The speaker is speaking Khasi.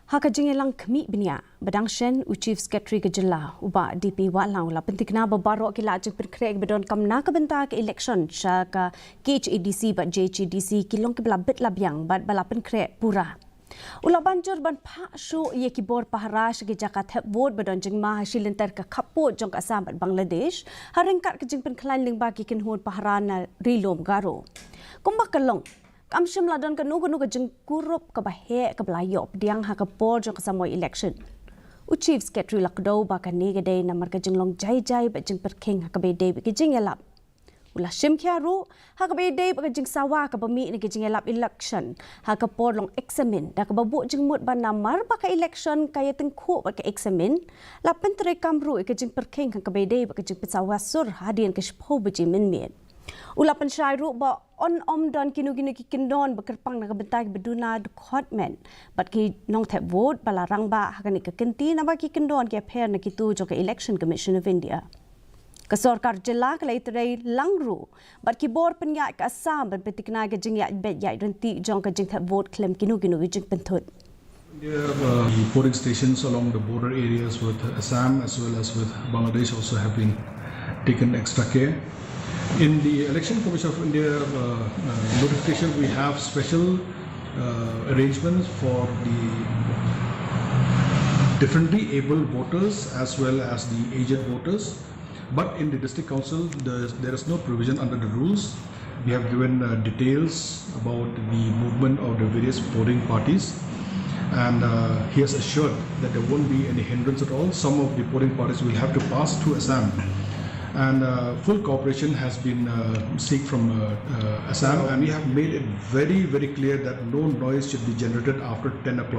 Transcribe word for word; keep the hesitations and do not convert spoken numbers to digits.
Ha ka jingïalang khmih bniah ba dang shen, u Chief Secretary ka jylla, u Bah D P Wahlang, u la pyntikna ba baroh ki lad jingpynkhreh kiba donkam na ka bynta ka election sha ka K H A D C bad J H A D C ki long kiba la bit la biang bad ba la pynkhreh pura. U la ban jur ban phah shuh ïa ki bor pahara sha ki jaka thep vote ba don jingma ha shi lynter ka khappud jong ka Assam bad Bangladesh, ha ryngkat ka jingpynkhlaiñ lyngba ki kynhun pahara na Ri Lum Garo. Kumba ka long, kam shym la don kano kano ka jingkurup kaba heh kaba la ïoh pdiang ha ka por jong ka samoi election. U Chief Secretary u la kdew ba kane ka dei namar ka jinglong jai jai bad jingpyrkhing ha kaba ïadei bad ka jingïalap. U la shim khia ruh ha kaba ïadei bad ka jingsawa kaba mih na ka jingïalap election ha ka por long eksamin, da kaba buh jingmut ba namar ba ka election ka ïatyngkhuh bad ka eksamin, la pyntreikam ruh ïa ka jingpyrkhing ha kaba ïadei bad ka jingpynsawa sur hadien ka shiphew baje mynmiet. U la pynshai ruh ba yn ym don kino kino ki kyndon ba kyrpang na ka bynta kiba duna dkhot met bad ki nongthep vote ba la rangbah ha kane ka kynti, naba ki kyndon ki ïapher na kito jong ka Election Commission of India. Ka sorkar jylla ka la ïatrei lang ruh bad ki bor pynïaid ka Assam ban pyntikna ïa ka jingïaid beit ïaid ryntih jong ka jingthep vote khlem kino kino ki jingpynthut. India, uh, the polling stations along the border areas with Assam as well as with Bangladesh also have been taken extra care. In the Election Commission of India uh, uh, notification, we have special uh, arrangements for the differently able voters as well as the aged voters. But in the district council, the, there is no provision under the rules. We have given uh, details about the movement of the various polling parties, and uh, he has assured that there won't be any hindrance at all. Some of the polling parties will have to pass through Assam, and uh, full cooperation has been uh, seek from uh, uh, Assam, and we have made it very, very clear that no noise should be generated after ten o'clock.